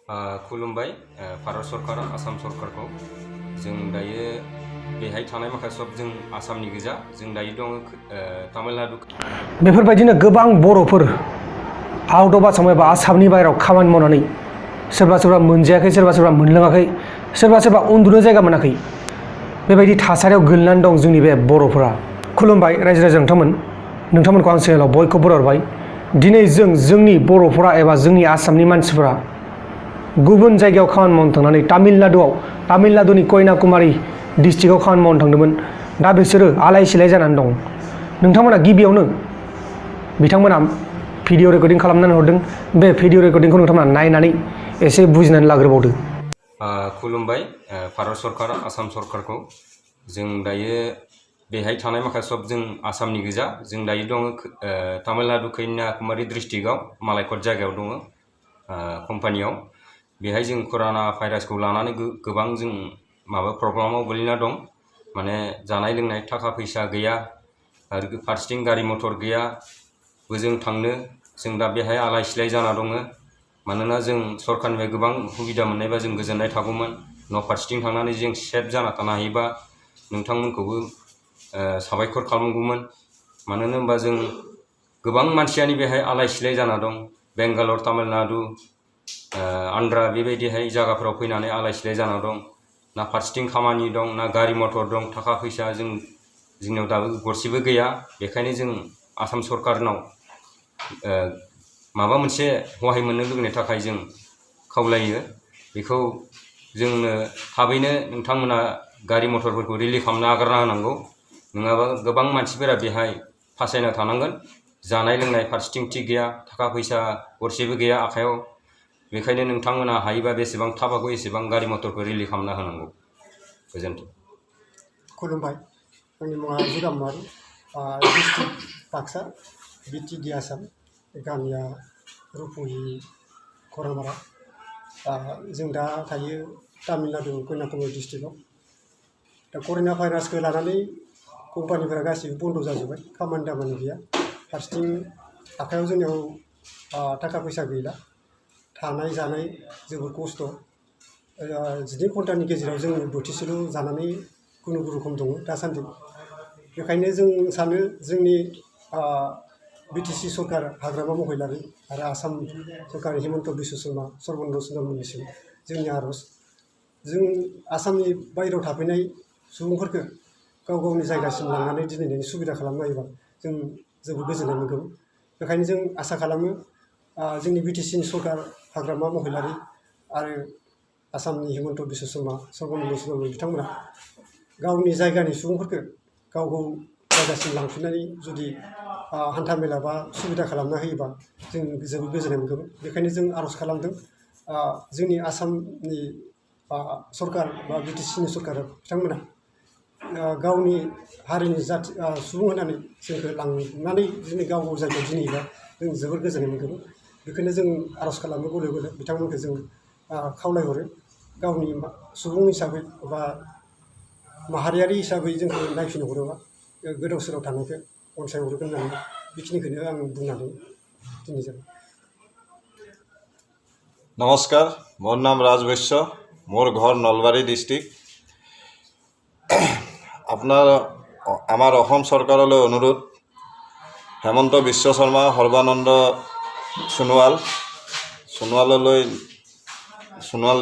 खुलुमबाय भारत सरकार आसाम सरकारखौ जों दायो बेहाय थानाय माखासे सब जों आसामनि गोजा जों दायो दं तामिलनाडु बेफोरबायदिनो गोबां बर'फोर आउट अफ आसाम एबा आसामनि बाहेरायाव खामानि मावनानै सोरबा सोरबा मोनजायाखै सोरबा सोरबा मोनलोङाखै सोरबा सोरबा उन्दुनो जायगा मोनाखै बेबायदि थासारियाव गोलैनानै दं जोंनि बे बर'फोरा। खुलुमबाय रायजो राजा नोंथांमोनखौ आं चेनेलाव बयखौबो बरायबाय। दिनै जोंनि बर'फोरा एबा जोंनि आसामनि मानसिफोरा गुबुन जायगायाव खामानि मावनो थांनानै तामिलनाडुनि कन्याकुमारी डिस्ट्रिक्टआव खामानि मावनो थांदोंमोन। दा बिसोरो आलाय सिलाय जानानै दं। नोंथांमोना गिबियावनो बिथांमोना भिडिअ रेकर्डिं खालामनानै हरदों। बे भिडिअ रेकर्डिंखौ नोंथांमोना नायनानै एसे बुजिनानै लाग्रोबावदो। खुलुमबाय भारत सरकार आसाम सरकारखौ जों दायो बेहाय थानाय माखासे सब जों आसामनि गोजा जों दायो दं तामिलनाडु कन्याकुमारी डिस्ट्रिक्टआव मालायकट जायगायाव दङ कम्पानियाव। बेहाय जों कर'ना भाइरासखौ लानानै गोबां जों प्रब्लेमाव गोलैना दं। माने जानाय लोंनाय थाखा फैसा गैया आरो फारसेथिं गारि मटर गैया बोजों थांनो जों दा बेहाय आलाय सिलाय जाना दङ। मानोना जों सरकारनिफ्राय गोबां सुबिदा मोननायबा जों गोजोननाय थागौमोन। न' फारसेथिं थांनानै जों सेफ जाना थानो हायोबा नोंथांमोनखौबो साबायखर खालामगौमोन। मानो होनबा जों गोबां मानसियानो बेहाय आलाय सिलाय जाना दं। बेंगालर तामिलनाडु आन्ध्रा बेबायदिहाय जायगाफोराव फैनानै आलाय सिलाय जाना दं। ना फारसेथिं खामानि दं ना गारि मटर दं थाखा फैसा जोंनियाव दाबो गरसेबो गैया। बेखायनो जों आसाम सरकारनाव माबा मोनसे सहाय मोननो लुगैनो थाखाय जों खावलायो। बेखौ जोंनो थाबैनो नोंथांमोना गारि मटरफोरखौ रिलिफ खालामना आगारना होनांगौ। नङाबा गोबां मानसिफोरा बेहाय फासायना थानांगोन। जानाय लोंनाय फारसेथिं थिग गैया थाखा फैसा गरसेबो गैया आखायाव। बेखायनो नोंथांमोना हायोबा बेसेबां थाब हागौ एसेबां गारि मटरखौ रिलिफ खालामना होनांगौ। गोजोन्थों। खुलुमबाय आंनि मुङा जुरामवारि डिस्ट्रिक्ट बाक्सा बिटिडि आसाम गामिया रुपुहि खरामारा। जों दा थायो तामिलनाडु कन्याकुमारी डिस्ट्रिक्टआव। दा कर'ना भाइरासखौ लानानै कम्पानिफोरा गासैबो बन्द' जाजोब्बाय खामानि दामानि गैया। फारसेथिं आखायाव जोंनियाव थाखा फैसा गैला थानाय जानाय जोबोर खस्थ'। 12 घन्टानि गेजेराव जों बोथिसेल' जानानै खुनुरुखुम दङ दासान्दि। बेखायनो जों सानो जोंनि बिटिसि सरकार हाग्रामा महिलारि आरो आसाम सरकार हिमन्त बिश्व शर्मा सर्बानन्द सोनोवालमोननिसिम जोंनि आर'ज। जों आसामनि बायहेरायाव थाफैनाय सुबुंफोरखौ गाव गावनि जायगासिम लांनानै दिनैनि सुबिदा खालामनो हायोबा जों जोबोद गोजोननाय मोनगोन। बेखायनो जों आसा खालामो जोंनि बिटिसिनि सरकार हाग्रामा महिलारि आरो आसामनि हिमन्त बिश्व शर्मा सर्बानन्द सोनोवाल बिथांमोना गावनि जायगानि सुबुंफोरखौ गाव जायगासिम लांफिननानै जुदि हान्था मेला बा सुबिदा खालामना होयोबा जों जोबोद गोजोननाय मोनगोन। बेखायनो जों आर'ज खालामदों जोंनि आसामनि सरकार बा बिटिसिनि सरकार बिथांमोना गावनि हारिनि जाथि सुबुं होननानै जोंखौ लांनानै दिनै गाव जायगायाव दिनैबा जों जोबोद गोजोननाय मोनगोन। बेखायनो जों आर'ज खालामनो गले गले बिथांमोनखौ जों खावलायहरो गावनि सुबुं हिसाबै बा माहारियारि हिसाबै जोंखौ नायफिनो हरोबा गोदाव सोराव थानायखौ अनसायहरगोन होननानै बेखिनिखौनो आं बुंनानै दिनै जाबाय। नमस्कार, मोर नाम राज वैश्य, मोर घर नलबारी डिस्ट्रिक्ट। आमार अहम सरकारলৈ अनुरोध हेमंत বিশ্ব शर्मा সৰ্বানন্দ সোণোৱাল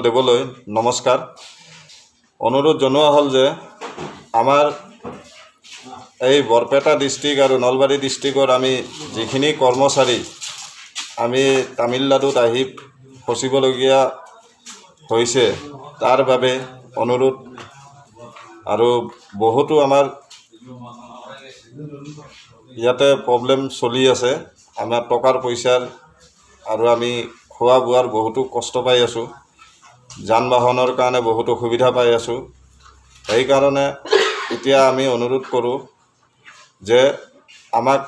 দেৱলৈ নমস্কাৰ। অনুৰোধ জনোৱা হ'ল যে আমাৰ এই বৰপেটা ডিষ্ট্ৰিক্ট আৰু নলবাৰী ডিষ্ট্ৰিক্টৰ আমি যিখিনি কৰ্মচাৰী আমি তামিলনাডুত আহি ফচিবলগীয়া হৈছে তাৰ বাবে অনুৰোধ। আৰু বহুতো আমাৰ ইয়াতে প্ৰব্লেম চলি আছে আমাৰ টকাৰ পইচাৰ আৰু আমি খোৱা বোৱাৰ বহুতো কষ্ট পাই আছোঁ। যান বাহনৰ কাৰণে বহুতো সুবিধা পাই আছোঁ। সেইকাৰণে এতিয়া আমি অনুৰোধ কৰোঁ যে আমাক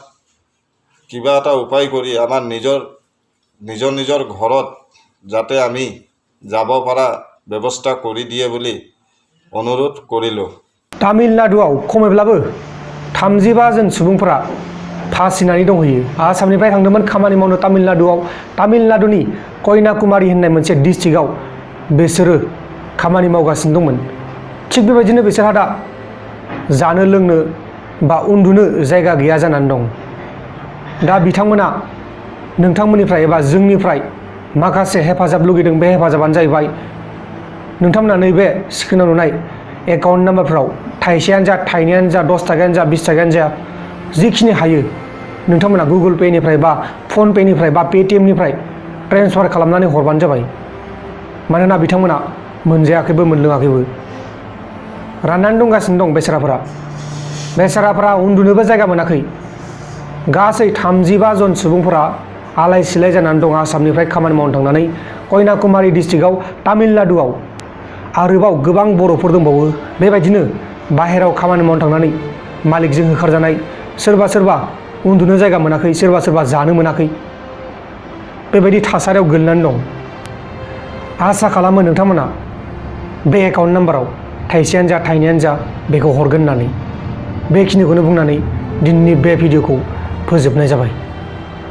কিবা এটা উপায় কৰি আমাৰ নিজৰ ঘৰত যাতে আমি যাব পৰা ব্যৱস্থা কৰি দিয়ে বুলি অনুৰোধ কৰিলোঁ। तामिलनाडुआव खमैब्लाबो 35 जन सुबुंफोरा फासिनानै दंहैयो। आसामनिफ्राय थांदोंमोन खामानि मावनो तामिलनाडुआव। तामिलनाडुनि कन्याकुमारी होननाय मोनसे डिस्ट्रिक्टआव बिसोरो खामानि मावगासिनो दंमोन। थिग बेबायदिनो बिसोरहा दा जानो लोंनो बा उन्दुनो जायगा गैया जानानै दं। दा बिथांमोना नोंथांमोननिफ्राय एबा जोंनिफ्राय माखासे हेफाजाब लुगैदों। बे हेफाजाबानो जाहैबाय नोंथांमोना नैबे स्क्रिनाव नुनाय एकाउन्ट नाम्बारफ्राव थाइसेयानो जा, थाइनैयानो जा, 10 थाखायानो जा, 20 थाखायानो जा, जिखिनि हायो नोंथांमोना गुगोल पेनिफ्राय बा फन पेनिफ्राय बा पेटिएमनिफ्राय ट्रेन्सफार खालामनानै हरबानो जाबाय। मानोना बिथांमोना मोनजायाखैबो मोनलोङाखैबो, राननानै दंगासिनो दं बेसाराफोरा उन्दुनोबो जायगा मोनाखै। गासै 35 जन सुबुंफोरा आलाय सिलाय जानानै दं आसामनिफ्राय खामानि मावनो थांनानै कन्याकुमारी डिस्ट्रिक्टआव तामिलनाडुआव। आरोबाव गोबां बर'फोर दंबावो बेबायदिनो बाहेरायाव खामानि मावनो थांनानै मालिकजों होखारजानाय, सोरबा उन्दुनो जायगा मोनाखै, सोरबा जानो मोनाखै, बेबायदि थासारियाव गोलैनानै दं। आसा खालामो नोंथांमोना बे एकाउन्ट नाम्बाराव थाइसेयानो जा, थाइनैयानो जा बेखौ हरगोन होननानै। बेखिनिखौनो बुंनानै दिनैनि बे भिडिअखौ फोजोबनाय जाबाय।